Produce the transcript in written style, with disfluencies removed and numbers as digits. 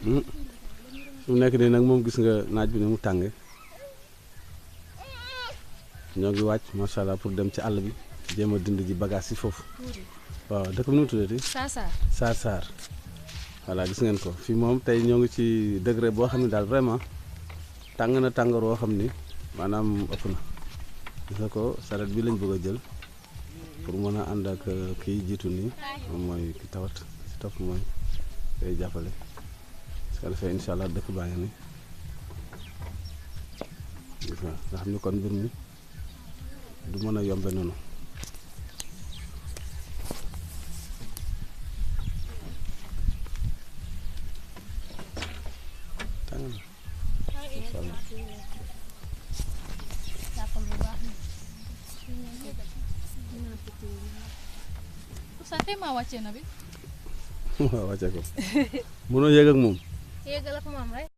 su nekk nii nag moom gis nga naaj bi ni mu tànge ñoo ngi wàcc macha allah pour dem ci àll bi jéem a dindi ji bagage yi foofu waaw dëkk bi nu mu tuddati Saar voilà gis ngeen ko fii moom tey ñoo ngi ci degré boo xam ne daal vraiment tàng na tàngoor woo xam ni maanaam ëpp na gis nga ko saret bi lañ bëgg a jël pour mën a ànd ak kii jiitu nii moom mooy ki tawat si topp mooy day jàppale su ko defee incha allah dëkk baa ngi ni gis nga xam ni kon mbir mi du mën a yombe noonu tàng na incha allah waaw wàcce ko mënoo yéeg ak moom yéegal ak moom rek